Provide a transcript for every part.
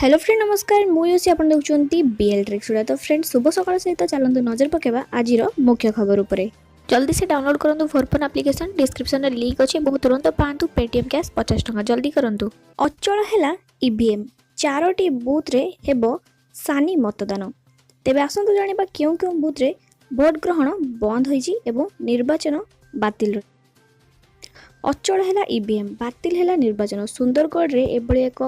Hello friend, ନମସ୍କାର। ମୁଁ UC, ଆପଣ ଦେଖୁଛନ୍ତି ବିଏଲ୍ ଟ୍ରିକ୍ସ ତ ଫ୍ରେଣ୍ଡ, ଶୁଭ ସକାଳ ସହିତ ଚାଲନ୍ତୁ ନଜର ପକାଇବା ଆଜିର ମୁଖ୍ୟ ଖବର ଉପରେ। ଜଲ୍ଦି ସେ ଡାଉନଲୋଡ୍ କରନ୍ତୁ ଫୋରଫୋନ୍ ଆପ୍ଲିକେସନ୍। ଡିସ୍କ୍ରିପ୍ସନରେ ଲିଙ୍କ୍ ଅଛି ଏବଂ ତୁରନ୍ତ ପାଆନ୍ତୁ ପେଟିଏମ୍ କ୍ୟାସ୍ 50 ଟଙ୍କା। ଜଲ୍ଦି କରନ୍ତୁ। ଅଚଳ ହେଲା ଇଭିଏମ୍, ଚାରୋଟି ବୁଥରେ ହେବ ସାନି ମତଦାନ। ତେବେ ଆସନ୍ତୁ ଜାଣିବା କେଉଁ କେଉଁ ବୁଥରେ ଭୋଟ ଗ୍ରହଣ ବନ୍ଦ ହୋଇଛି ଏବଂ ନିର୍ବାଚନ ବାତିଲ। ଅଚଳ ହେଲା ଇଭିଏମ୍, ବାତିଲ ହେଲା ନିର୍ବାଚନ। ସୁନ୍ଦରଗଡ଼ରେ ଏଭଳି ଏକ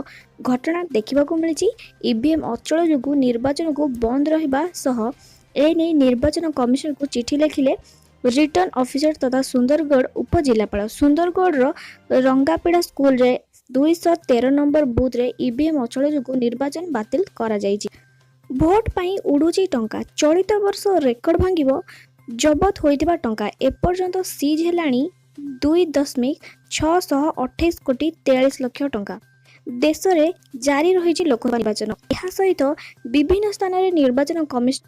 ଘଟଣା ଦେଖିବାକୁ ମିଳିଛି। ଇଭିଏମ୍ ଅଚଳ ଯୋଗୁଁ ନିର୍ବାଚନକୁ ବନ୍ଦ ରହିବା ସହ ଏନେଇ ନିର୍ବାଚନ କମିଶନକୁ ଚିଠି ଲେଖିଲେ ରିଟର୍ଣ୍ଣ ଅଫିସର ତଥା ସୁନ୍ଦରଗଡ଼ ଉପଜିଲ୍ଲାପାଳ। ସୁନ୍ଦରଗଡ଼ର ରଙ୍ଗାପିଡ଼ା ସ୍କୁଲରେ 213 ନମ୍ବର ବୁଥରେ ଇଭିଏମ୍ ଅଚଳ ଯୋଗୁଁ ନିର୍ବାଚନ ବାତିଲ କରାଯାଇଛି। ଭୋଟ ପାଇଁ ଉଡୁଛି ଟଙ୍କା, ଚଳିତ ବର୍ଷ ରେକର୍ଡ ଭାଙ୍ଗିବ ଜବତ ହୋଇଥିବା ଟଙ୍କା। ଏପର୍ଯ୍ୟନ୍ତ ସିଜ୍ ହେଲାଣି 2.628 କୋଟି 43 ଲକ୍ଷ ଟଙ୍କା। ଦେଶରେ ଜାରି ରହିଛି ଲୋକସଭା ନିର୍ବାଚନ। ଏହା ସହିତ ବିଭିନ୍ନ ସ୍ଥାନରେ ନିର୍ବାଚନ କମିଶନ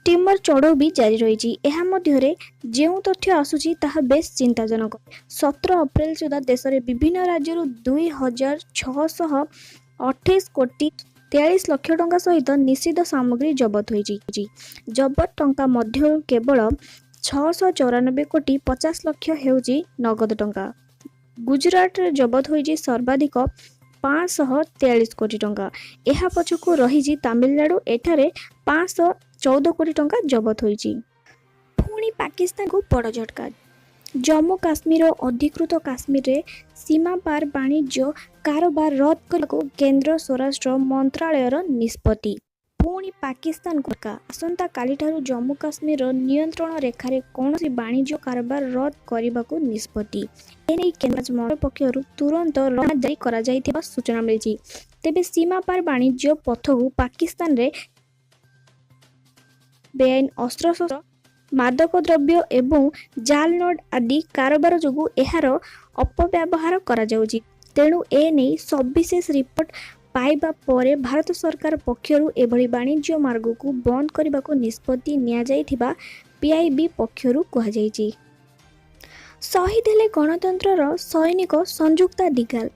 ଟିମର ଚଢ଼ଉ ବି ଜାରି ରହିଛି। ଏହା ମଧ୍ୟରେ ଯେଉଁ ତଥ୍ୟ ଆସୁଛି, ତାହା ବେଶ୍ ଚିନ୍ତାଜନକ। 17 ଅପ୍ରିଲ ସୁଦ୍ଧା ଦେଶରେ ବିଭିନ୍ନ ରାଜ୍ୟରୁ 2628 କୋଟି 43 ଲକ୍ଷ ଟଙ୍କା ସହିତ ନିଷିଦ୍ଧ ସାମଗ୍ରୀ ଜବତ ହୋଇଛି। ଜବତ ଟଙ୍କା ମଧ୍ୟରୁ କେବଳ 694 କୋଟି 50 ଲକ୍ଷ ହେଉଛି ନଗଦ ଟଙ୍କା। ଗୁଜୁରାଟରେ ଜବତ ହୋଇଛି ସର୍ବାଧିକ 543 କୋଟି ଟଙ୍କା। ଏହା ପଛକୁ ରହିଛି ତାମିଲନାଡୁ। ଏଠାରେ 514 କୋଟି ଟଙ୍କା ଜବତ ହୋଇଛି। ପୁଣି ପାକିସ୍ତାନକୁ ବଡ଼ ଝଟକା। ଜମ୍ମୁ କାଶ୍ମୀର ଓ ଅଧିକୃତ କାଶ୍ମୀରରେ ସୀମାପାର ବାଣିଜ୍ୟ କାରବାର ରଦ୍ଦ କରିବାକୁ କେନ୍ଦ୍ର ସ୍ୱରାଷ୍ଟ୍ର ମନ୍ତ୍ରାଳୟର ନିଷ୍ପତ୍ତି। ପୁଣି ପାକିସ୍ତାନକୁ ଝଟକା। ଆସନ୍ତାକାଲିଠାରୁ ଜମ୍ମୁ କାଶ୍ମୀରର ନିୟନ୍ତ୍ରଣ ରେଖାରେ କୌଣସି ବାଣିଜ୍ୟ କାରବାର ରଦ୍ଦ କରିବାକୁ ନିଷ୍ପତ୍ତି। ଏନେଇ କେନ୍ଦ୍ର ମନ୍ତ୍ରାଳୟ ପକ୍ଷରୁ ତୁରନ୍ତ ଜାରି କରାଯାଇଥିବା ସୂଚନା ମିଳିଛି। ତେବେ ସୀମାପାର ବାଣିଜ୍ୟ ପଥକୁ ପାକିସ୍ତାନରେ ବେଆଇନ ଅସ୍ତ୍ରଶସ୍ତ୍ର, ମାଦକ ଦ୍ରବ୍ୟ ଏବଂ ଜାଲ ନୋଟ୍ ଆଦି କାରବାର ଯୋଗୁଁ ଏହାର ଅପବ୍ୟବହାର କରାଯାଉଛି। ତେଣୁ ଏନେଇ ସବିଶେଷ ରିପୋର୍ଟ ପାଇବା ପରେ ଭାରତ ସରକାର ପକ୍ଷରୁ ଏଭଳି ବାଣିଜ୍ୟ ମାର୍ଗକୁ ବନ୍ଦ କରିବାକୁ ନିଷ୍ପତ୍ତି ନିଆଯାଇଥିବା ପିଆଇବି ପକ୍ଷରୁ କୁହାଯାଇଛି। ଶହୀଦ ହେଲେ ଗଣତନ୍ତ୍ରର ସୈନିକ ସଂଯୁକ୍ତା ଦିଗାଲ।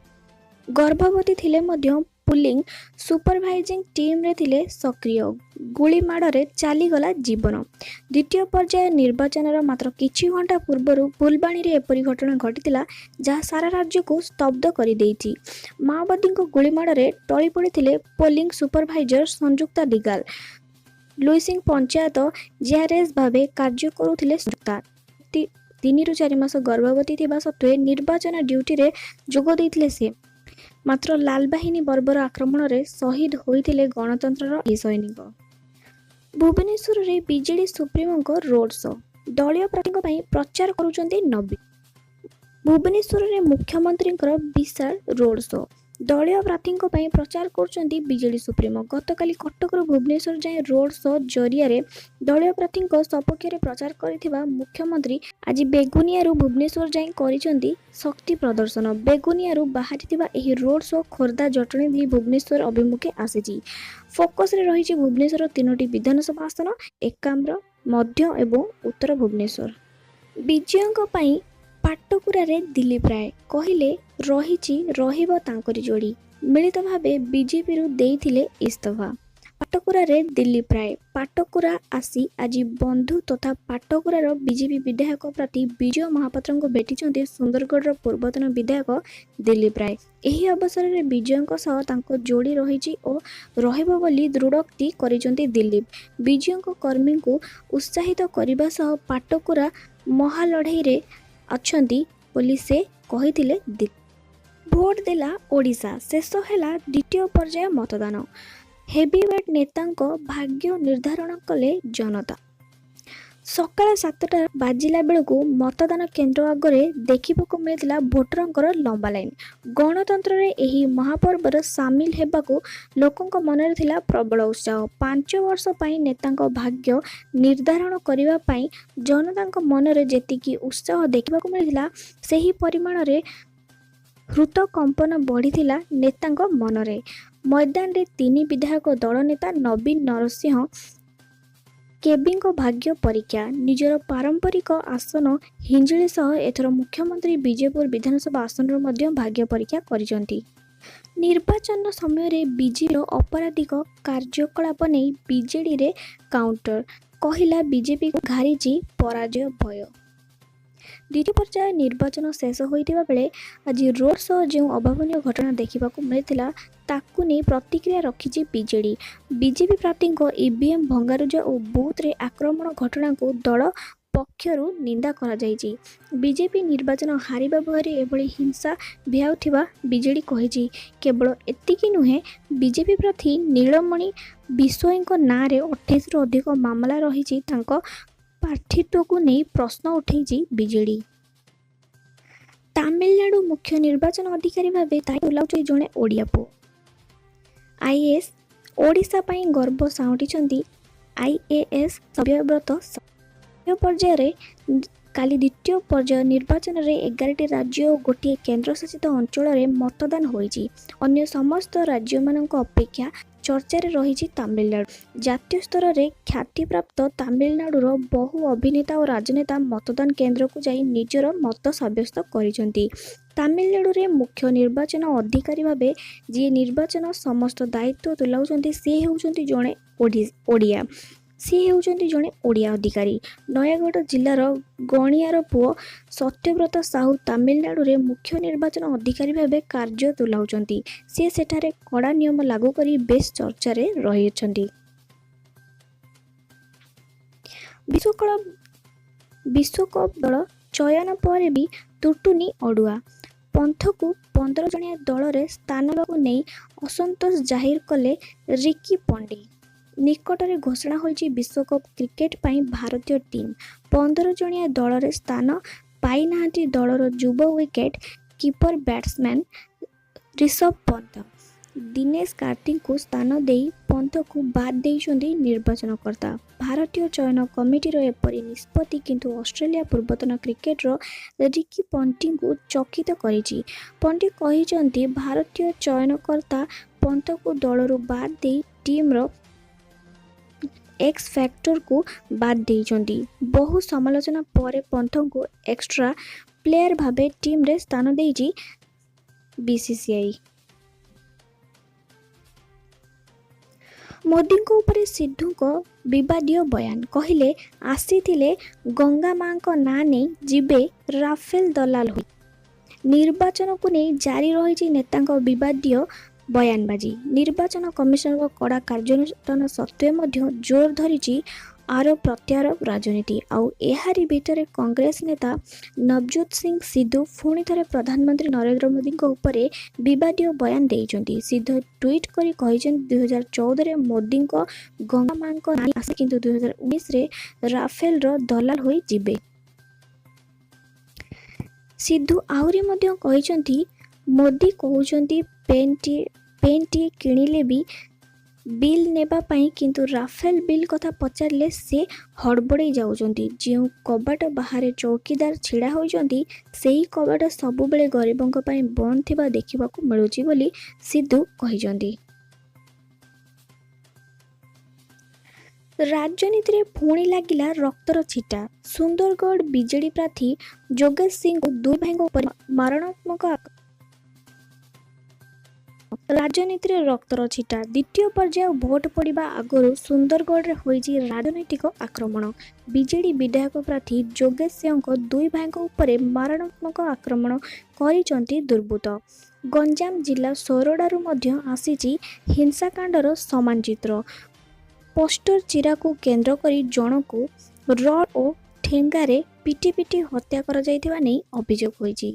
ଗର୍ଭବତୀ ଥିଲେ ମଧ୍ୟ ପୋଲିଂ ସୁପରଭାଇଜିଂ ଟିମ୍ରେ ଥିଲେ ସକ୍ରିୟ। ଗୁଳିମାଡ଼ରେ ଚାଲିଗଲା ଜୀବନ। ଦ୍ୱିତୀୟ ପର୍ଯ୍ୟାୟ ନିର୍ବାଚନର ମାତ୍ର କିଛି ଘଣ୍ଟା ପୂର୍ବରୁ ଫୁଲବାଣୀରେ ଏପରି ଘଟଣା ଘଟିଥିଲା, ଯାହା ସାରା ରାଜ୍ୟକୁ ସ୍ତବ୍ଧ କରିଦେଇଛି। ମାଓବାଦୀଙ୍କ ଗୁଳିମାଡ଼ରେ ଟଳି ପଡ଼ିଥିଲେ polling supervisor Sanjukta Digal. Luising panchayat GRS ଭାବେ କାର୍ଯ୍ୟ କରୁଥିଲେ ସଂଯୁକ୍ତା। 3ରୁ 4 ମାସ ଗର୍ଭବତୀ ଥିବା ସତ୍ତ୍ୱେ ନିର୍ବାଚନ ଡ୍ୟୁଟିରେ ଯୋଗ ଦେଇଥିଲେ ସେ। ମାତ୍ର ଲାଲବାହିନୀ ବର୍ବର ଆକ୍ରମଣରେ ଶହୀଦ ହୋଇଥିଲେ ଗଣତନ୍ତ୍ରର ଏହି ସୈନିକ। ଭୁବନେଶ୍ୱରରେ ବିଜେଡି ସୁପ୍ରିମୋଙ୍କ ରୋଡ୍ ଶୋ, ଦଳୀୟ ପ୍ରାର୍ଥୀଙ୍କ ପାଇଁ ପ୍ରଚାର କରୁଛନ୍ତି ନବୀନ। ଭୁବନେଶ୍ୱରରେ ମୁଖ୍ୟମନ୍ତ୍ରୀଙ୍କର ବିଶାଳ ରୋଡ୍ ଶୋ। ଦଳୀୟ ପ୍ରାର୍ଥୀଙ୍କ ପାଇଁ ପ୍ରଚାର କରୁଛନ୍ତି ବିଜେଡି ସୁପ୍ରିମୋ। ଗତକାଲି କଟକରୁ ଭୁବନେଶ୍ୱର ଯାଏଁ ରୋଡ୍ ଶୋ ଜରିଆରେ ଦଳୀୟ ପ୍ରାର୍ଥୀଙ୍କ ସପକ୍ଷରେ ପ୍ରଚାର କରିଥିବା ମୁଖ୍ୟମନ୍ତ୍ରୀ ଆଜି ବେଗୁନିଆରୁ ଭୁବନେଶ୍ୱର ଯାଏଁ କରିଛନ୍ତି ଶକ୍ତି ପ୍ରଦର୍ଶନ। ବେଗୁନିଆରୁ ବାହାରିଥିବା ଏହି ରୋଡ୍ ଶୋ ଖୋର୍ଦ୍ଧା, ଜଟଣୀ ଦେଇ ଭୁବନେଶ୍ୱର ଅଭିମୁଖେ ଆସିଛି। ଫୋକସରେ ରହିଛି ଭୁବନେଶ୍ୱର ତିନୋଟି ବିଧାନସଭା ଆସନ, ଏକାମ୍ର, ମଧ୍ୟ ଏବଂ ଉତ୍ତର ଭୁବନେଶ୍ୱର। ବିଜୟଙ୍କ ପାଇଁ ପାଟକୁରାରେ ଦିଲ୍ଲୀପ ରାୟ କହିଲେ, ରହିଛି ରହିବ ତାଙ୍କରି ଯୋଡ଼ି। ମିଳିତ ଭାବେ ବିଜେପିରୁ ଦେଇଥିଲେ ଇସ୍ତଫା। ପାଟକୁରାରେ ଦିଲ୍ଲୀପ ରାୟ। ପାଟକୁରା ଆସି ଆଜି ବନ୍ଧୁ ତଥା ପାଟକୁରାର ବିଜେପି ବିଧାୟକ ପ୍ରାର୍ଥୀ ବିଜୟ ମହାପାତ୍ରଙ୍କୁ ଭେଟିଛନ୍ତି ସୁନ୍ଦରଗଡ଼ର ପୂର୍ବତନ ବିଧାୟକ ଦିଲ୍ଲୀପ ରାୟ। ଏହି ଅବସରରେ ବିଜୟଙ୍କ ସହ ତାଙ୍କ ଯୋଡ଼ି ରହିଛି ଓ ରହିବ ବୋଲି ଦୃଢ଼ୋକ୍ତି କରିଛନ୍ତି ଦିଲ୍ଲୀପ। ବିଜୟଙ୍କ କର୍ମୀଙ୍କୁ ଉତ୍ସାହିତ କରିବା ସହ ପାଟକୁରା ମହାଲଢ଼େଇରେ ଅଛନ୍ତି ବୋଲି ସେ କହିଥିଲେ ଦିଲ୍ଲୀପ। ଭୋଟ ଦେଲା ଓଡ଼ିଶା। ଶେଷ ହେଲା ଦ୍ୱିତୀୟ ପର୍ଯ୍ୟାୟ ମତଦାନ। ହେଭିୱେଟ୍ ନେତାଙ୍କ ଭାଗ୍ୟ ନିର୍ଦ୍ଧାରଣ କଲେ ଜନତା। ସକାଳ 7ଟା ବାଜିଲା ବେଳକୁ ମତଦାନ କେନ୍ଦ୍ର ଆଗରେ ଦେଖିବାକୁ ମିଳିଥିଲା ଭୋଟରଙ୍କର ଲମ୍ବା ଲାଇନ୍। ଗଣତନ୍ତ୍ରରେ ଏହି ମହାପର୍ବରେ ସାମିଲ ହେବାକୁ ଲୋକଙ୍କ ମନରେ ଥିଲା ପ୍ରବଳ ଉତ୍ସାହ। 5 ବର୍ଷ ପାଇଁ ନେତାଙ୍କ ଭାଗ୍ୟ ନିର୍ଦ୍ଧାରଣ କରିବା ପାଇଁ ଜନତାଙ୍କ ମନରେ ଯେତିକି ଉତ୍ସାହ ଦେଖିବାକୁ ମିଳିଥିଲା, ସେହି ପରିମାଣରେ ହୃତକମ୍ପନ ବଢ଼ିଥିଲା ନେତାଙ୍କ ମନରେ। ମଇଦାନରେ ତିନି ବିଧାୟକ ଦଳ ନେତା ନବୀନ, ନରସିଂହ, କେବିଙ୍କ ଭାଗ୍ୟ ପରୀକ୍ଷା। ନିଜର ପାରମ୍ପରିକ ଆସନ ହିଞ୍ଜିଳି ସହ ଏଥର ମୁଖ୍ୟମନ୍ତ୍ରୀ ବିଜେପୁର ବିଧାନସଭା ଆସନରୁ ମଧ୍ୟ ଭାଗ୍ୟ ପରୀକ୍ଷା କରିଛନ୍ତି। ନିର୍ବାଚନ ସମୟରେ ବିଜେପିର ଅପରାଧିକ କାର୍ଯ୍ୟକଳାପ ନେଇ ବିଜେଡିରେ କାଉଣ୍ଟର, କହିଲା ବିଜେପିକୁ ଘାରିଛି ପରାଜୟ ଭୟ। ଦ୍ୱିତୀୟ ପର୍ଯ୍ୟାୟ ନିର୍ବାଚନ ଶେଷ ହୋଇଥିବା ବେଳେ ଆଜି ରୋଡ୍ ସୋ ଯେଉଁ ଅଭାବନୀୟ ଘଟଣା ଦେଖିବାକୁ ମିଳିଥିଲା, ତାକୁ ନେଇ ପ୍ରତିକ୍ରିୟା ରଖିଛି ବିଜେଡି। ବିଜେପି ପ୍ରାର୍ଥୀଙ୍କ ଇଭିଏମ୍ ଭଙ୍ଗାରୁଜା ଓ ବୁଥରେ ଆକ୍ରମଣ ଘଟଣାକୁ ଦଳ ପକ୍ଷରୁ ନିନ୍ଦା କରାଯାଇଛି। ବିଜେପି ନିର୍ବାଚନ ହାରିବା ଭୟରେ ଏଭଳି ହିଂସା ଭିଆଉଥିବା ବିଜେଡି କହିଛି। କେବଳ ଏତିକି ନୁହେଁ, ବିଜେପି ପ୍ରାର୍ଥୀ ନୀଳମଣି ବିଶୋଇଙ୍କ ନାଁରେ 28ରୁ ଅଧିକ ମାମଲା ରହିଛି। ତାଙ୍କ ପ୍ରାର୍ଥିତ୍ୱକୁ ନେଇ ପ୍ରଶ୍ନ ଉଠାଇଛି ବିଜେଡି। ତାମିଲନାଡୁ ମୁଖ୍ୟ ନିର୍ବାଚନ ଅଧିକାରୀ ଭାବେ ଦାୟିତ୍ୱ ତୁଲାଉଛନ୍ତି ଜଣେ ଓଡ଼ିଆ ପୁଅ। ଆଇଏଏସ୍ ଓଡ଼ିଶା ପାଇଁ ଗର୍ବ ସାଉଁଟିଛନ୍ତି ଆଇଏଏସ୍ ସତ୍ୟବ୍ରତ ସାହୁ। ଦ୍ୱିତୀୟ ପର୍ଯ୍ୟାୟରେ କାଲି ଦ୍ୱିତୀୟ ପର୍ଯ୍ୟାୟ ନିର୍ବାଚନରେ 11ଟି ରାଜ୍ୟ ଓ ଗୋଟିଏ କେନ୍ଦ୍ରଶାସିତ ଅଞ୍ଚଳରେ ମତଦାନ ହୋଇଛି। ଅନ୍ୟ ସମସ୍ତ ରାଜ୍ୟମାନଙ୍କ ଅପେକ୍ଷା ଚର୍ଚ୍ଚାରେ ରହିଛି ତାମିଲନାଡୁ। ଜାତୀୟ ସ୍ତରରେ ଖ୍ୟାତିପ୍ରାପ୍ତ ତାମିଲନାଡୁର ବହୁ ଅଭିନେତା ଓ ରାଜନେତା ମତଦାନ କେନ୍ଦ୍ରକୁ ଯାଇ ନିଜର ମତ ସାବ୍ୟସ୍ତ କରିଛନ୍ତି। ତାମିଲନାଡୁରେ ମୁଖ୍ୟ ନିର୍ବାଚନ ଅଧିକାରୀ ଭାବେ ଯିଏ ନିର୍ବାଚନ ସମସ୍ତ ଦାୟିତ୍ୱ ତୁଲାଉଛନ୍ତି, ସେ ହେଉଛନ୍ତି ଜଣେ ଓଡ଼ିଆ। ସେ ହେଉଛନ୍ତି ଜଣେ ଓଡ଼ିଆ ଅଧିକାରୀ। ନୟାଗଡ଼ ଜିଲ୍ଲାର ଗଣିଆର ପୁଅ ସତ୍ୟବ୍ରତ ସାହୁ ତାମିଲନାଡୁରେ ମୁଖ୍ୟ ନିର୍ବାଚନ ଅଧିକାରୀ ଭାବେ କାର୍ଯ୍ୟ ତୁଲାଉଛନ୍ତି। ସେ ସେଠାରେ କଡ଼ା ନିୟମ ଲାଗୁ କରି ବେଶ୍ ଚର୍ଚ୍ଚାରେ ରହିଛନ୍ତି। ବିଶ୍ୱକପ୍ ଦଳ ଚୟନ ପରେ ବି ତୁଟୁନି ଅଡ଼ୁଆ। ପନ୍ଥଙ୍କୁ 15 ଜଣିଆ ଦଳରେ ସ୍ଥାନ ଦେବାକୁ ନେଇ ଅସନ୍ତୋଷ ଜାହିର କଲେ ରିକି ପଣ୍ଟିଂ। ନିକଟରେ ଘୋଷଣା ହୋଇଛି ବିଶ୍ୱକପ୍ କ୍ରିକେଟ ପାଇଁ ଭାରତୀୟ ଟିମ୍। 15 ଜଣିଆ ଦଳରେ ସ୍ଥାନ ପାଇନାହାନ୍ତି ଦଳର ଯୁବ wicket keeper batsman Rishabh Pant. Dinesh କାର୍ତ୍ତିକଙ୍କୁ ସ୍ଥାନ ଦେଇ ପନ୍ଥଙ୍କୁ ବାଦ୍ ଦେଇଛନ୍ତି ନିର୍ବାଚନକର୍ତ୍ତା। ଭାରତୀୟ ଚୟନ କମିଟିର ଏପରି ନିଷ୍ପତ୍ତି କିନ୍ତୁ ଅଷ୍ଟ୍ରେଲିଆ ପୂର୍ବତନ କ୍ରିକେଟର ରିକି ପଣ୍ଟିଂଙ୍କୁ ଚକିତ କରିଛି। ପଣ୍ଟିଂ କହିଛନ୍ତି, ଭାରତୀୟ ଚୟନକର୍ତ୍ତା ପନ୍ଥଙ୍କୁ ଦଳରୁ ବାଦ୍ ଦେଇ ଟିମ୍ର ଏକ୍ସ ଫ୍ୟାକ୍ଟରକୁ ବାଦ୍ ଦେଇଛନ୍ତି। ବହୁ ସମାଲୋଚନା ପରେ ପନ୍ଥଙ୍କୁ ଏକ୍ସଟ୍ରା ପ୍ଲେୟାର ଭାବେ ଟିମ୍ରେ ସ୍ଥାନ ଦେଇଛି ବିସିସିଆଇ। ମୋଦିଙ୍କ ଉପରେ ସିଦ୍ଧୁଙ୍କ ବିବାଦୀୟ ବୟାନ, କହିଲେ ଆସିଥିଲେ ଗଙ୍ଗା ମାଆଙ୍କ ନାଁ ନେଇ, ଯିବେ ରାଫେଲ ଦଲାଲ ହୋଇ। ନିର୍ବାଚନକୁ ନେଇ ଜାରି ରହିଛି ନେତାଙ୍କ ବିବାଦୀୟ ବୟାନବାଜି। ନିର୍ବାଚନ କମିଶନଙ୍କ କଡ଼ା କାର୍ଯ୍ୟାନୁଷ୍ଠାନ ସତ୍ତ୍ୱେ ମଧ୍ୟ ଜୋର ଧରିଛି ଆରୋପ ପ୍ରତ୍ୟାରୋପ ରାଜନୀତି। ଆଉ ଏହାରି ଭିତରେ କଂଗ୍ରେସ ନେତା ନବଜୋତ ସିଂ ସିଦ୍ଧୁ ପୁଣି ଥରେ ପ୍ରଧାନମନ୍ତ୍ରୀ ନରେନ୍ଦ୍ର ମୋଦିଙ୍କ ଉପରେ ବିବାଦୀୟ ବୟାନ ଦେଇଛନ୍ତି। ସିଦ୍ଧୁ ଟ୍ୱିଟ୍ କରି କହିଛନ୍ତି, 2014ରେ ମୋଦିଙ୍କ ଗଙ୍ଗା ମାଆଙ୍କ ନାଁ ନେଇ ଆସିଥିଲେ, କିନ୍ତୁ 2019ରେ ରାଫେଲର ଦଲାଲ ହୋଇ ଯିବେ। ସିଦ୍ଧୁ ଆହୁରି ମଧ୍ୟ କହିଛନ୍ତି, ମୋଦି କହୁଛନ୍ତି ପେନ୍ଟିଏ କିଣିଲେ ବି ବିଲ୍ ନେବା ପାଇଁ, କିନ୍ତୁ ରାଫେଲ ବିଲ୍ କଥା ପଚାରିଲେ ସେ ହଡ଼ବଡ଼େଇ ଯାଉଛନ୍ତି। ଯେଉଁ କବାଟ ବାହାରେ ଚୌକିଦାର ଛିଡ଼ା ହୋଇଛନ୍ତି, ସେହି କବାଟ ସବୁବେଳେ ଗରିବଙ୍କ ପାଇଁ ବନ୍ଦ ଥିବା ଦେଖିବାକୁ ମିଳୁଛି ବୋଲି ସିଦ୍ଧୁ କହିଛନ୍ତି। ରାଜନୀତିରେ ପୁଣି ଲାଗିଲା ରକ୍ତର ଛିଟା। ସୁନ୍ଦରଗଡ଼ ବିଜେଡି ପ୍ରାର୍ଥୀ ଯୋଗେଶ ସିଂହଙ୍କ ଦୁଇ ଭାଇଙ୍କ ଉପରେ ମାରଣାତ୍ମକ ରାଜନୀତିରେ ରକ୍ତର ଛିଟା। ଦ୍ୱିତୀୟ ପର୍ଯ୍ୟାୟ ଭୋଟ ପଡ଼ିବା ଆଗରୁ ସୁନ୍ଦରଗଡ଼ରେ ହୋଇଛି ରାଜନୈତିକ ଆକ୍ରମଣ। ବିଜେଡି ବିଧାୟକ ପ୍ରାର୍ଥୀ ଯୋଗେଶ ସିଂହଙ୍କ ଦୁଇ ଭାଇଙ୍କ ଉପରେ ମାରଣାତ୍ମକ ଆକ୍ରମଣ କରିଛନ୍ତି ଦୁର୍ବୃତ୍ତ। ଗଞ୍ଜାମ ଜିଲ୍ଲା ସୋରଡ଼ାରୁ ମଧ୍ୟ ଆସିଛି ହିଂସାକାଣ୍ଡର ସମାନ ଚିତ୍ର। ପୋଷ୍ଟର ଚିରାକୁ କେନ୍ଦ୍ର କରି ଜଣଙ୍କୁ ରଡ୍ ଓ ଠେଙ୍ଗାରେ ପିଟି ପିଟି ହତ୍ୟା କରାଯାଇଥିବା ନେଇ ଅଭିଯୋଗ ହୋଇଛି।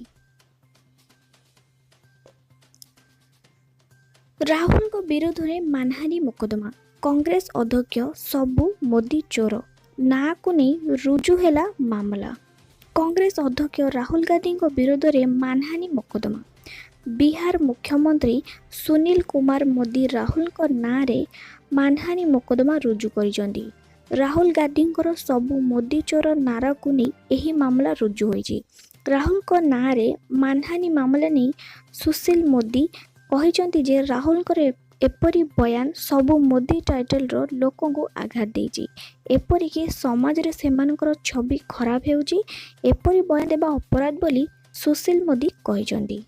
ରାହୁଲଙ୍କ ବିରୋଧରେ ମାନହାନି ମୋକଦ୍ଦମା। କଂଗ୍ରେସ ଅଧ୍ୟକ୍ଷ ସବୁ ମୋଦି ଚୋର ନାଁକୁ ନେଇ ରୁଜୁ ହେଲା ମାମଲା। କଂଗ୍ରେସ ଅଧ୍ୟକ୍ଷ ରାହୁଲ ଗାନ୍ଧୀଙ୍କ ବିରୋଧରେ ମାନହାନି ମୋକଦ୍ଦମା। ବିହାର ମୁଖ୍ୟମନ୍ତ୍ରୀ ସୁଶୀଲ କୁମାର ମୋଦି ରାହୁଲଙ୍କ ନାଁରେ ମାନହାନି ମୋକଦ୍ଦମା ରୁଜୁ କରିଛନ୍ତି। ରାହୁଲ ଗାନ୍ଧୀଙ୍କର ସବୁ ମୋଦି ଚୋର ନାରାକୁ ନେଇ ଏହି ମାମଲା ରୁଜୁ ହୋଇଛି। ରାହୁଲଙ୍କ ନାଁରେ ମାନହାନି ମାମଲା ନେଇ ସୁଶୀଲ ମୋଦି କହିଛନ୍ତି ଯେ ରାହୁଲଙ୍କର ଏପରି ବୟାନ ସବୁ ମୋଦି ଟାଇଟଲର ଲୋକଙ୍କୁ ଆଘାତ ଦେଇଛି। ଏପରିକି ସମାଜରେ ସେମାନଙ୍କର ଛବି ଖରାପ ହେଉଛି। ଏପରି ବୟାନ ଦେବା ଅପରାଧ ବୋଲି ସୁଶୀଲ ମୋଦି କହିଛନ୍ତି।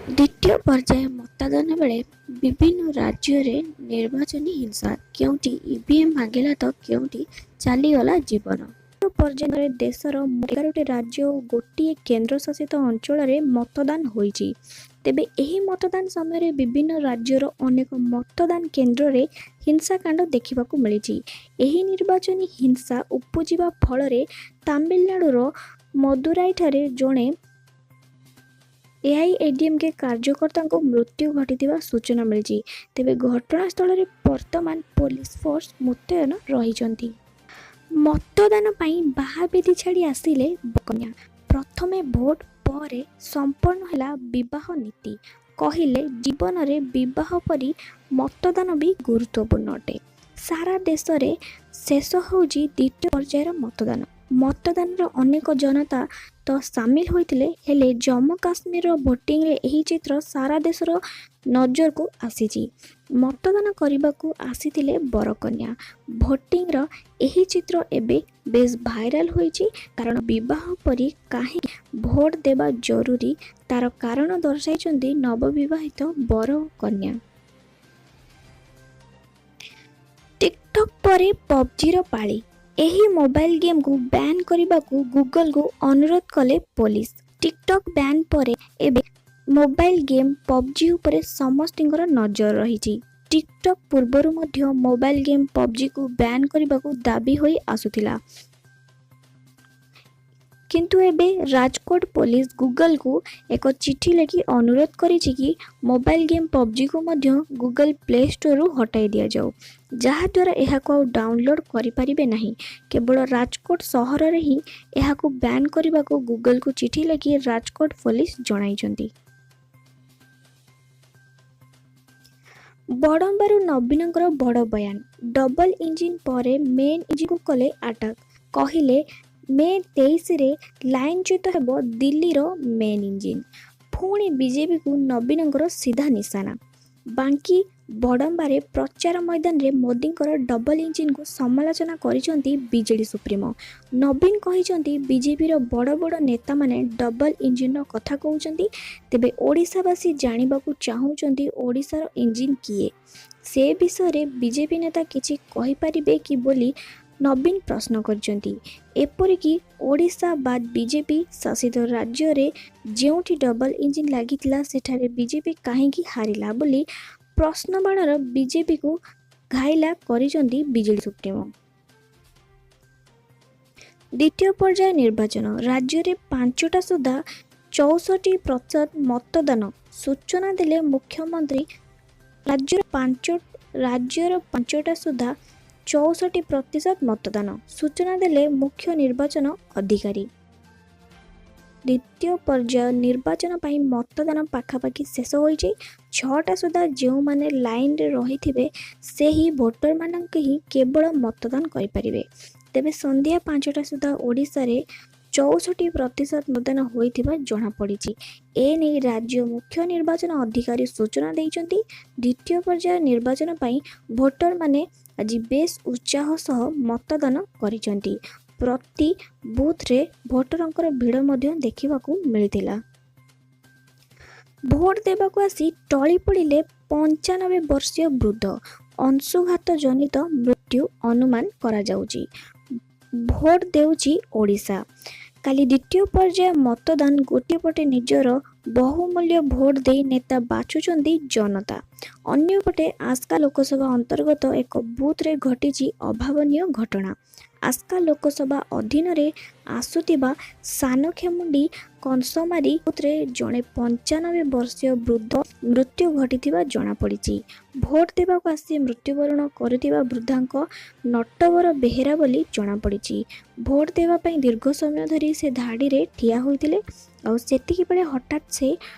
ଦ୍ୱିତୀୟ ପର୍ଯ୍ୟାୟ ମତଦାନ ବେଳେ ବିଭିନ୍ନ ରାଜ୍ୟରେ ନିର୍ବାଚନୀ ହିଂସା। କେଉଁଠି ଇଭିଏମ୍ ଭାଙ୍ଗିଲା ତ କେଉଁଠି ଚାଲିଗଲା ଜୀବନ। ପର୍ଯ୍ୟାୟରେ ଦେଶର 11ଟି ରାଜ୍ୟ ଓ ଗୋଟିଏ କେନ୍ଦ୍ରଶାସିତ ଅଞ୍ଚଳରେ ମତଦାନ ହୋଇଛି। ତେବେ ଏହି ମତଦାନ ସମୟରେ ବିଭିନ୍ନ ରାଜ୍ୟର ଅନେକ ମତଦାନ କେନ୍ଦ୍ରରେ ହିଂସାକାଣ୍ଡ ଦେଖିବାକୁ ମିଳିଛି। ଏହି ନିର୍ବାଚନୀ ହିଂସା ଉପୁଜିବା ଫଳରେ ତାମିଲନାଡୁର ମଦୁରାଇଠାରେ ଜଣେ ଏଆଇଏଡିଏମକେ କାର୍ଯ୍ୟକର୍ତ୍ତାଙ୍କ ମୃତ୍ୟୁ ଘଟିଥିବା ସୂଚନା ମିଳିଛି। ତେବେ ଘଟଣାସ୍ଥଳରେ ବର୍ତ୍ତମାନ ପୋଲିସ ଫୋର୍ସ ମୁତୟନ ରହିଛନ୍ତି। ମତଦାନ ପାଇଁ ବାହାବେଦୀ ଛାଡ଼ି ଆସିଲେ କନ୍ୟା। ପ୍ରଥମେ ଭୋଟ୍, ପରେ ସମ୍ପନ୍ନ ହେଲା ବିବାହ ନୀତି। କହିଲେ ଜୀବନରେ ବିବାହ ପରି ମତଦାନ ବି ଗୁରୁତ୍ୱପୂର୍ଣ୍ଣ ଅଟେ। ସାରା ଦେଶରେ ଶେଷ ହେଉଛି ଦ୍ୱିତୀୟ ପର୍ଯ୍ୟାୟର ମତଦାନ। ମତଦାନରେ ଅନେକ ଜନତା ତ ସାମିଲ ହୋଇଥିଲେ, ହେଲେ ଜମ୍ମୁ କାଶ୍ମୀରର ଭୋଟିଂରେ ଏହି ଚିତ୍ର ସାରା ଦେଶର ନଜରକୁ ଆସିଛି। ମତଦାନ କରିବାକୁ ଆସିଥିଲେ ବରକନ୍ୟା। ଭୋଟିଂର ଏହି ଚିତ୍ର ଏବେ ବେଶ୍ ଭାଇରାଲ ହୋଇଛି। କାରଣ ବିବାହ ପରି କାହିଁକି ଭୋଟ୍ ଦେବା ଜରୁରୀ ତାର କାରଣ ଦର୍ଶାଇଛନ୍ତି ନବବିବାହିତ ବର ଓ କନ୍ୟା। ଟିକଟକ୍ ପରେ ପବଜିର ପାଳି। ଏହି ମୋବାଇଲ ଗେମ୍କୁ ବ୍ୟାନ୍ କରିବାକୁ ଗୁଗଲକୁ ଅନୁରୋଧ କଲେ ପୋଲିସ। ଟିକଟକ୍ ବ୍ୟାନ୍ ପରେ ଏବେ ମୋବାଇଲ ଗେମ୍ ପବଜି ଉପରେ ସମସ୍ତଙ୍କର ନଜର ରହିଛି। ଟିକଟକ୍ ପୂର୍ବରୁ ମଧ୍ୟ ମୋବାଇଲ ଗେମ୍ ପବଜିକୁ ବ୍ୟାନ୍ କରିବାକୁ ଦାବି ହୋଇ ଆସୁଥିଲା। କିନ୍ତୁ ଏବେ ରାଜକୋଟ ପୋଲିସ ଗୁଗଲକୁ ଏକ ଚିଠି ଲେଖି ଅନୁରୋଧ କରିଛି କି ମୋବାଇଲ ଗେମ୍ ପବଜିକୁ ମଧ୍ୟ ଗୁଗଲ ପ୍ଲେ ଷ୍ଟୋରରୁ ହଟାଇ ଦିଆଯାଉ। ଯାହାଦ୍ୱାରା ଏହାକୁ ଆଉ ଡାଉନଲୋଡ୍ କରିପାରିବେ ନାହିଁ। କେବଳ ରାଜକୋଟ ସହରରେ ହିଁ ଏହାକୁ ବ୍ୟାନ୍ କରିବାକୁ ଗୁଗଲକୁ ଚିଠି ଲେଖି ରାଜକୋଟ ପୋଲିସ ଜଣାଇଛନ୍ତି। ବଡ଼ମ୍ବାରୁ ନବୀନଙ୍କର ବଡ଼ ବୟାନ। ଡବଲ ଇଞ୍ଜିନ ପରେ ମେନ୍ ଇଞ୍ଜିନକୁ କଲେ ଆଟାକ୍। କହିଲେ ମେ 23ରେ ଲାଇନଚ୍ୟୁତ ହେବ ଦିଲ୍ଲୀର ମେନ୍ ଇଞ୍ଜିନ। ପୁଣି ବିଜେପିକୁ ନବୀନଙ୍କର ସିଧା ନିଶାନା। ବାଙ୍କୀ ବଡ଼ମ୍ବାରେ ପ୍ରଚାର ମୈଦାନରେ ମୋଦିଙ୍କର ଡବଲ ଇଞ୍ଜିନକୁ ସମାଲୋଚନା କରିଛନ୍ତି ବିଜେଡି ସୁପ୍ରିମୋ। ନବୀନ କହିଛନ୍ତି, ବିଜେପିର ବଡ଼ ବଡ଼ ନେତାମାନେ ଡବଲ ଇଞ୍ଜିନର କଥା କହୁଛନ୍ତି। ତେବେ ଓଡ଼ିଶାବାସୀ ଜାଣିବାକୁ ଚାହୁଁଛନ୍ତି ଓଡ଼ିଶାର ଇଞ୍ଜିନ କିଏ? ସେ ବିଷୟରେ ବିଜେପି ନେତା କିଛି କହିପାରିବେ କି ବୋଲି ନବୀନ ପ୍ରଶ୍ନ କରିଛନ୍ତି। ଏପରିକି ଓଡ଼ିଶା ବାଦ୍ ବିଜେପି ଶାସିତ ରାଜ୍ୟରେ ଯେଉଁଠି ଡବଲ ଇଞ୍ଜିନ ଲାଗିଥିଲା ସେଠାରେ ବିଜେପି କାହିଁକି ହାରିଲା ବୋଲି ପ୍ରଶ୍ନବାଣର ବିଜେପିକୁ ଘାଇଲା କରିଛନ୍ତି ବିଜେଡି ସୁପ୍ରିମୋ। ଦ୍ୱିତୀୟ ପର୍ଯ୍ୟାୟ ନିର୍ବାଚନ ରାଜ୍ୟରେ 5ଟା ସୁଦ୍ଧା 64% ମତଦାନ ସୂଚନା ଦେଲେ ମୁଖ୍ୟମନ୍ତ୍ରୀ। ରାଜ୍ୟର 5ଟା ସୁଦ୍ଧା 64% ମତଦାନ ସୂଚନା ଦେଲେ ମୁଖ୍ୟ ନିର୍ବାଚନ ଅଧିକାରୀ। ଦ୍ୱିତୀୟ ପର୍ଯ୍ୟାୟ ନିର୍ବାଚନ ପାଇଁ ମତଦାନ ପାଖାପାଖି ଶେଷ ହୋଇଛି। 6ଟା ସୁଦ୍ଧା ଯେଉଁମାନେ ଲାଇନରେ ରହିଥିବେ ସେହି ଭୋଟରମାନଙ୍କ ହିଁ କେବଳ ମତଦାନ କରିପାରିବେ। ତେବେ ସନ୍ଧ୍ୟା 5ଟା ସୁଦ୍ଧା ଓଡ଼ିଶାରେ 64% ମତଦାନ ହୋଇଥିବା ଜଣାପଡ଼ିଛି। ଏନେଇ ରାଜ୍ୟ ମୁଖ୍ୟ ନିର୍ବାଚନ ଅଧିକାରୀ ସୂଚନା ଦେଇଛନ୍ତି। ଦ୍ୱିତୀୟ ପର୍ଯ୍ୟାୟ ନିର୍ବାଚନ ପାଇଁ ଭୋଟରମାନେ ଆଜି ବେଶ୍ ଉତ୍ସାହ ସହ ମତଦାନ କରିଛନ୍ତି। ପ୍ରତି ବୁଥରେ ଭୋଟରଙ୍କର ଭିଡ଼ ମଧ୍ୟ ଦେଖିବାକୁ ମିଳିଥିଲା। ଭୋଟ ଦେବାକୁ ଆସି ଟଳି ପଡ଼ିଲେ 95 ବର୍ଷୀୟ ବୃଦ୍ଧ। ଅଂଶୁଘାତ ଜନିତ ମୃତ୍ୟୁ ଅନୁମାନ କରାଯାଉଛି। ଭୋଟ ଦେଉଛି ଓଡ଼ିଶା। କାଲି ଦ୍ୱିତୀୟ ପର୍ଯ୍ୟାୟ ମତଦାନ। ଗୋଟିଏ ପଟେ ନିଜର ବହୁମୂଲ୍ୟ ଭୋଟ ଦେଇ ନେତା ବାଛୁଛନ୍ତି ଜନତା। ଅନ୍ୟପଟେ ଆସ୍କା ଲୋକସଭା ଅନ୍ତର୍ଗତ ଏକ ବୁଥରେ ଘଟିଛି ଅଭାବନୀୟ ଘଟଣା। ଆସ୍କା ଲୋକସଭା ଅଧୀନରେ ଆସୁଥିବା ସାନଖେମୁଣ୍ଡି କଂସମାରୀ ବୁଥରେ ଜଣେ 95 ବର୍ଷୀୟ ବୃଦ୍ଧ ମୃତ୍ୟୁ ଘଟିଥିବା ଜଣାପଡ଼ିଛି। ଭୋଟ ଦେବାକୁ ଆସି ମୃତ୍ୟୁବରଣ କରିଥିବା ବୃଦ୍ଧାଙ୍କ ନଟବର ବେହେରା ବୋଲି ଜଣାପଡ଼ିଛି। ଭୋଟ ଦେବା ପାଇଁ ଦୀର୍ଘ ସମୟ ଧରି ସେ ଧାଡ଼ିରେ ଠିଆ ହୋଇଥିଲେ। ଆଉ ସେତିକି ବେଳେ ହଠାତ୍ ସେ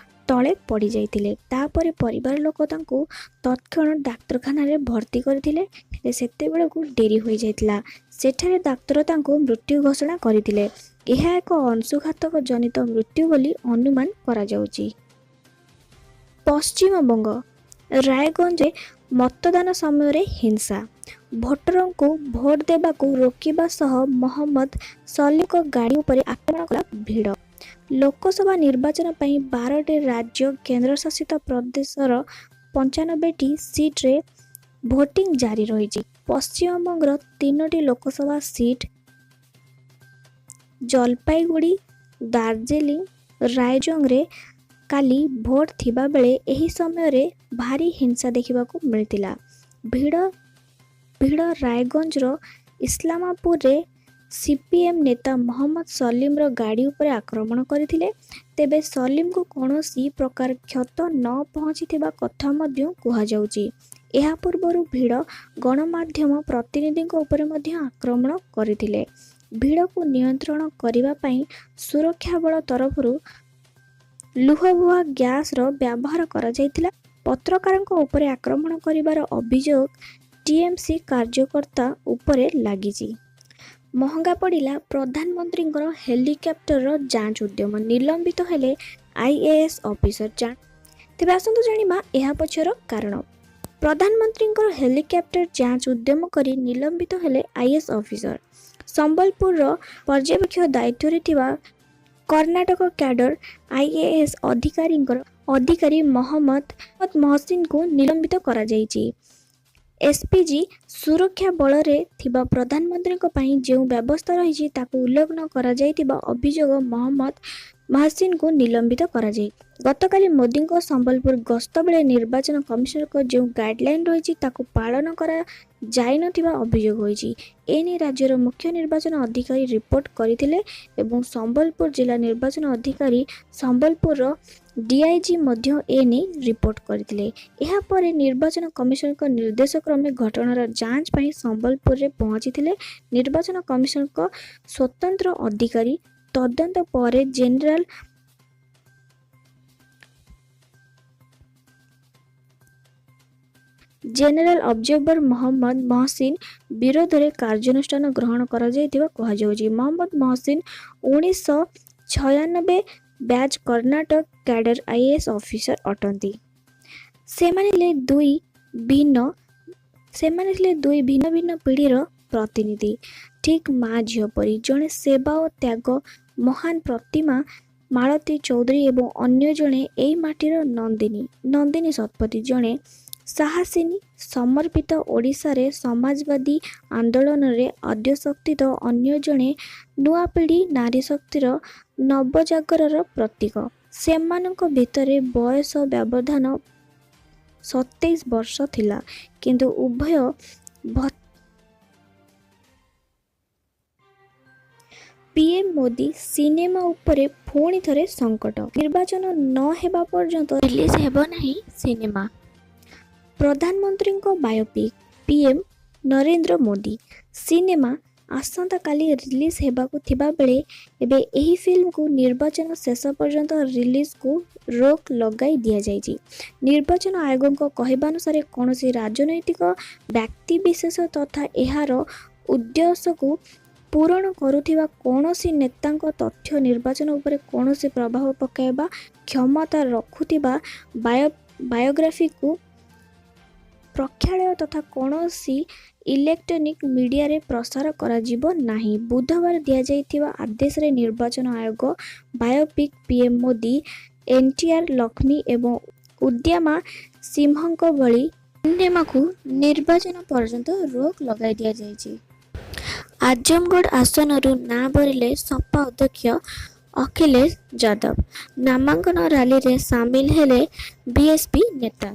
ତଳେ ପଡ଼ିଯାଇଥିଲେ। ତାପରେ ପରିବାର ଲୋକ ତାଙ୍କୁ ତତ୍କ୍ଷଣାତ୍ ଡାକ୍ତରଖାନାରେ ଭର୍ତ୍ତି କରିଥିଲେ। ହେଲେ ସେତେବେଳକୁ ଡେରି ହୋଇଯାଇଥିଲା। ସେଠାରେ ଡାକ୍ତର ତାଙ୍କୁ ମୃତ୍ୟୁ ଘୋଷଣା କରିଥିଲେ। ଏହା ଏକ ଅଂଶୁଘାତକ ଜନିତ ମୃତ୍ୟୁ ବୋଲି ଅନୁମାନ କରାଯାଉଛି। ପଶ୍ଚିମବଙ୍ଗ ରାୟଗଞ୍ଜରେ ମତଦାନ ସମୟରେ ହିଂସା। ଭୋଟରଙ୍କୁ ଭୋଟ ଦେବାକୁ ରୋକିବା ସହ ମହମ୍ମଦ ସଲିମଙ୍କ ଗାଡ଼ି ଉପରେ ଆକ୍ରମଣ କଲା ଭିଡ଼। ଲୋକସଭା ନିର୍ବାଚନ ପାଇଁ 12ଟି ରାଜ୍ୟ, କେନ୍ଦ୍ରଶାସିତ ପ୍ରଦେଶର 95ଟି ସିଟ୍ରେ ଭୋଟିଂ ଜାରି ରହିଛି। ପଶ୍ଚିମବଙ୍ଗର ତିନୋଟି ଲୋକସଭା ସିଟ୍ ଜଲପାଇଗୁଡ଼ି, ଦାର୍ଜିଲିଂ, ରାୟଜଙ୍ଗରେ କାଲି ଭୋଟ ଥିବାବେଳେ ଏହି ସମୟରେ ଭାରୀ ହିଂସା ଦେଖିବାକୁ ମିଳିଥିଲା। ଭିଡ଼ ରାୟଗଞ୍ଜର ଇସଲାମପୁରରେ ସିପିଏମ୍ ନେତା ମହମ୍ମଦ ସଲିମର ଗାଡ଼ି ଉପରେ ଆକ୍ରମଣ କରିଥିଲେ। ତେବେ ସଲିମକୁ କୌଣସି ପ୍ରକାର କ୍ଷତ ନ ପହଞ୍ଚିଥିବା କଥା ମଧ୍ୟ କୁହାଯାଉଛି। ଏହା ପୂର୍ବରୁ ଭିଡ଼ ଗଣମାଧ୍ୟମ ପ୍ରତିନିଧିଙ୍କ ଉପରେ ମଧ୍ୟ ଆକ୍ରମଣ କରିଥିଲେ। ଭିଡ଼କୁ ନିୟନ୍ତ୍ରଣ କରିବା ପାଇଁ ସୁରକ୍ଷା ବଳ ତରଫରୁ ଲୁହବୁହା ଗ୍ୟାସର ବ୍ୟବହାର କରାଯାଇଥିଲା। ପତ୍ରକାରଙ୍କ ଉପରେ ଆକ୍ରମଣ କରିବାର ଅଭିଯୋଗ ଟିଏମ୍ସି କାର୍ଯ୍ୟକର୍ତ୍ତା ଉପରେ ଲାଗିଛି। ମହଙ୍ଗା ପଡ଼ିଲା ପ୍ରଧାନମନ୍ତ୍ରୀଙ୍କର ହେଲିକପ୍ଟରର ଯାଞ୍ଚ ଉଦ୍ୟମ, ନିଲମ୍ବିତ ହେଲେ ଆଇଏଏସ୍ ଅଫିସର। ତେବେ ଆସନ୍ତୁ ଜାଣିବା ଏହା ପଛର କାରଣ। ପ୍ରଧାନମନ୍ତ୍ରୀଙ୍କର ହେଲିକପ୍ଟର ଯାଞ୍ଚ ଉଦ୍ୟମ କରି ନିଲମ୍ବିତ ହେଲେ ଆଇଏଏସ୍ ଅଫିସର। ସମ୍ବଲପୁରର ପର୍ଯ୍ୟବେକ୍ଷକ ଦାୟିତ୍ୱରେ ଥିବା କର୍ଣ୍ଣାଟକ କ୍ୟାଡର ଆଇଏଏସ୍ ଅଧିକାରୀ ମହମ୍ମଦ ମହସିନଙ୍କୁ ନିଲମ୍ବିତ କରାଯାଇଛି। ଏସ୍ପିଜି ସୁରକ୍ଷା ବଳରେ ଥିବା ପ୍ରଧାନମନ୍ତ୍ରୀଙ୍କ ପାଇଁ ଯେଉଁ ବ୍ୟବସ୍ଥା ରହିଛି, ତାକୁ ଉଲ୍ଲଂଘନ କରାଯାଇଥିବା ଅଭିଯୋଗ ମହମ୍ମଦ ମହସିନଙ୍କୁ ନିଲମ୍ବିତ କରାଯାଇଛି। ଗତକାଲି ମୋଦିଙ୍କ ସମ୍ବଲପୁର ଗସ୍ତ ବେଳେ ନିର୍ବାଚନ କମିଶନଙ୍କ ଯେଉଁ ଗାଇଡଲାଇନ୍ ରହିଛି, ତାକୁ ପାଳନ କରାଯାଇନଥିବା ଅଭିଯୋଗ ହୋଇଛି। ଏନେଇ ରାଜ୍ୟର ମୁଖ୍ୟ ନିର୍ବାଚନ ଅଧିକାରୀ ରିପୋର୍ଟ କରିଥିଲେ ଏବଂ ସମ୍ବଲପୁର ଜିଲ୍ଲା ନିର୍ବାଚନ ଅଧିକାରୀ, ସମ୍ବଲପୁରର ଡିଆଇଜି ମଧ୍ୟ ଏନେଇ ରିପୋର୍ଟ କରିଥିଲେ। ଏହାପରେ ନିର୍ବାଚନ କମିଶନଙ୍କ ନିର୍ଦ୍ଦେଶ କ୍ରମେ ଘଟଣାର ଯାଞ୍ଚ ପାଇଁ ସମ୍ବଲପୁରରେ ପହଞ୍ଚିଥିଲେ ନିର୍ବାଚନ କମିଶନଙ୍କ ସ୍ୱତନ୍ତ୍ର ଅଧିକାରୀ। ତଦନ୍ତ ପରେ ଜେନେରାଲ ଅବଜର୍ଭର ମହମ୍ମଦ ମହସିନ ବିରୋଧରେ କାର୍ଯ୍ୟାନୁଷ୍ଠାନ ଗ୍ରହଣ କରାଯାଇଥିବା କୁହାଯାଉଛି। Mohammad Mohsin 1996 batch Karnataka cadre IAS officer ଅଟନ୍ତି। ସେମାନେ ଥିଲେ ଦୁଇ ଭିନ୍ନ ଭିନ୍ନ ପିଢ଼ିର ପ୍ରତିନିଧି, ଠିକ୍ ମା ଝିଅ ପରି। ଜଣେ ସେବା ଓ ତ୍ୟାଗ ମହାନ ପ୍ରତିମା ମାଳତୀ ଚୌଧୁରୀ ଏବଂ ଅନ୍ୟ ଜଣେ ଏଇ ମାଟିର ନନ୍ଦିନୀ, ନନ୍ଦିନୀ ଶତପଥୀ। ଜଣେ ସାହସିନୀ, ସମର୍ପିତ, ଓଡ଼ିଶାରେ ସମାଜବାଦୀ ଆନ୍ଦୋଳନରେ ଆଦ୍ୟଶକ୍ତି ତ ଅନ୍ୟ ଜଣେ ନୂଆ ପିଢ଼ି ନାରୀଶକ୍ତିର ନବଜାଗରର ପ୍ରତୀକ। ସେମାନଙ୍କ ଭିତରେ ବୟସ ବ୍ୟବଧାନ 27 ବର୍ଷ ଥିଲା, କିନ୍ତୁ ଉଭୟ ପିଏମ୍ ମୋଦି ସିନେମା ଉପରେ ପୁଣି ଥରେ ସଙ୍କଟ, ନିର୍ବାଚନ ନ ହେବା ପର୍ଯ୍ୟନ୍ତ ରିଲିଜ୍ ହେବ ନାହିଁ ସିନେମା। ପ୍ରଧାନମନ୍ତ୍ରୀଙ୍କ biopic PM Narendra Modi cinema ଆସନ୍ତାକାଲି ରିଲିଜ୍ ହେବାକୁ ଥିବା ବେଳେ ଏବେ ଏହି ଫିଲ୍ମକୁ ନିର୍ବାଚନ ଶେଷ ପର୍ଯ୍ୟନ୍ତ ରିଲିଜକୁ ରୋକ୍ ଲଗାଇ ଦିଆଯାଇଛି। ନିର୍ବାଚନ ଆୟୋଗଙ୍କ କହିବାନୁସାରେ, କୌଣସି ରାଜନୈତିକ ବ୍ୟକ୍ତିବିଶେଷ ତଥା ଏହାର ଉଦ୍ଦେଶ୍ୟକୁ ପୂରଣ କରୁଥିବା କୌଣସି ନେତାଙ୍କ ତଥ୍ୟ ନିର୍ବାଚନ ଉପରେ କୌଣସି ପ୍ରଭାବ ପକାଇବା କ୍ଷମତା ରଖୁଥିବା ବାୟୋଗ୍ରାଫିକୁ ପ୍ରେକ୍ଷାଳୟ ତଥା କୌଣସି ଇଲେକ୍ଟ୍ରୋନିକ୍ ମିଡିଆରେ ପ୍ରସାର କରାଯିବ ନାହିଁ। ବୁଧବାର ଦିଆଯାଇଥିବା ଆଦେଶରେ ନିର୍ବାଚନ ଆୟୋଗ ବାୟୋପିକ୍ ପିଏମ୍ ମୋଦି, ଏନ୍ଟିଆର୍, ଲକ୍ଷ୍ମୀ ଏବଂ ଉଦ୍ୟମା ସିଂହଙ୍କ ଭଳି ସିନେମାକୁ ନିର୍ବାଚନ ପର୍ଯ୍ୟନ୍ତ ରୋକ୍ ଲଗାଇ ଦିଆଯାଇଛି। ଆଜମଗଡ଼ ଆସନରୁ ନାଁ ଭରିଲେ ସପା ଅଧ୍ୟକ୍ଷ ଅଖିଳେଶ ଯାଦବ, ନାମାଙ୍କନ ରାଲିରେ ସାମିଲ ହେଲେ ବିଏସପି ନେତା।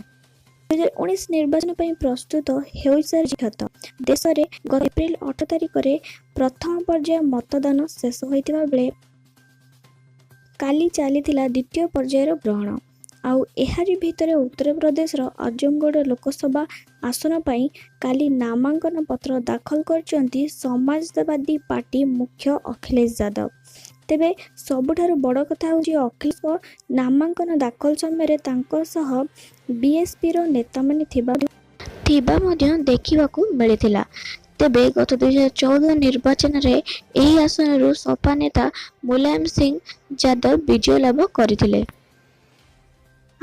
2019 ନିର୍ବାଚନ ପାଇଁ ପ୍ରସ୍ତୁତ ହୋଇସାରିଛି କ୍ଷେତ୍ର। ଦେଶରେ ଗତ ଏପ୍ରିଲ 18 ତାରିଖରେ ପ୍ରଥମ ପର୍ଯ୍ୟାୟ ମତଦାନ ଶେଷ ହୋଇଥିବା ବେଳେ କାଲି ଚାଲିଥିଲା ଦ୍ୱିତୀୟ ପର୍ଯ୍ୟାୟର ଗ୍ରହଣ। ଆଉ ଏହାରି ଭିତରେ ଉତ୍ତରପ୍ରଦେଶର ଆଜମଗଡ଼ ଲୋକସଭା ଆସନ ପାଇଁ କାଲି ନାମାଙ୍କନ ପତ୍ର ଦାଖଲ କରିଛନ୍ତି ସମାଜବାଦୀ ପାର୍ଟି ମୁଖ୍ୟ ଅଖିଳେଶ ଯାଦବ। ତେବେ ସବୁଠାରୁ ବଡ଼ କଥା ହେଉଛି, ଅଖିଳେଶଙ୍କ ନାମାଙ୍କନ ଦାଖଲ ସମୟରେ ତାଙ୍କ ସହ ବିଏସପିର ନେତାମାନେ ଥିବା ମଧ୍ୟ ଦେଖିବାକୁ ମିଳିଥିଲା। ତେବେ ଗତ 2014 ନିର୍ବାଚନରେ ଏହି ଆସନରୁ ସପା ନେତା ମୁଲାୟମ ସିଂ ଯାଦବ ବିଜୟ ଲାଭ କରିଥିଲେ।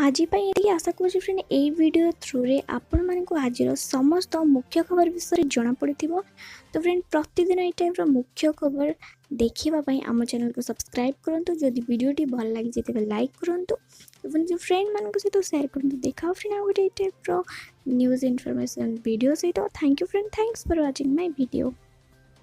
ଆଜି ପାଇଁ ଏତିକି। ଆଶା କରୁଛି ଫ୍ରେଣ୍ଡ, ଏଇ ଭିଡ଼ିଓ ଥ୍ରୁରେ ଆପଣମାନଙ୍କୁ ଆଜିର ସମସ୍ତ ମୁଖ୍ୟ ଖବର ବିଷୟରେ ଜଣାପଡ଼ିଥିବ। ତ ଫ୍ରେଣ୍ଡ, ପ୍ରତିଦିନ ଏଇ ଟାଇପ୍ର ମୁଖ୍ୟ ଖବର ଦେଖିବା ପାଇଁ ଆମ ଚ୍ୟାନେଲକୁ ସବସ୍କ୍ରାଇବ୍ କରନ୍ତୁ। ଯଦି ଭିଡ଼ିଓଟି ଭଲ ଲାଗିଛି, ତେବେ ଲାଇକ୍ କରନ୍ତୁ ଏବଂ ନିଜ ଫ୍ରେଣ୍ଡମାନଙ୍କ ସହିତ ସେୟାର କରନ୍ତୁ। ଦେଖା ଫ୍ରେଣ୍ଡ ଆଉ ଗୋଟେ ଏଇ ଟାଇପ୍ର ନ୍ୟୁଜ୍ ଇନଫର୍ମେସନ୍ ଭିଡ଼ିଓ ସହିତ। Thank you friend, thanks for watching my video.